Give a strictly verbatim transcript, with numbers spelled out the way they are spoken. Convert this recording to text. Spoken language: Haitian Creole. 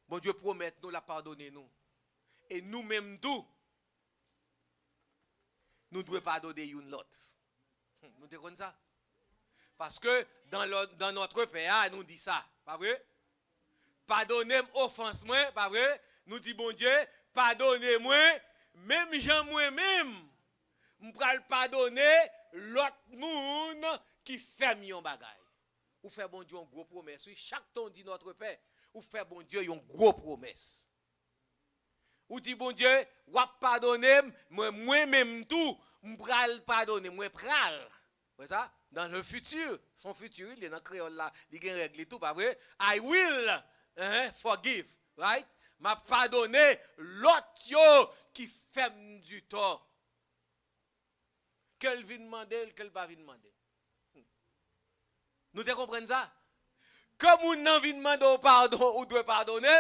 Bondye pwomèt nou l ap padone nou. E nou menm tou, nou dwe padone youn lòt. Hmm, nou te konn sa? Paske dans, le, dans Notre Père, nou di sa, pa vre? Padone m ofans mwen, pa vre? Nou di, Bondye, padone mwen, menm jan mwen menm, m pral padone lòt moun ki fè m yon bagay. Ou fè Bondye yon gwo pwomès, wi. Chak tan w di Notre Père, ou fè Bondye yon gwo pwomès. Ou di Bondye, w ap padone m, mwen, mwen menm tou, m pral padone, mwen pral. Wè sa? Dans le futur, son futur, li nan kreyòl la, li gen règ li tou, pa vre? I will, hein, forgive, right? M ap padone lòt yo ki fè m di tò. Ke l vin mande l, ke l pa vin mande l. Nou te konprann sa? Ke moun nan vin mande w padon, ou dwe padone l.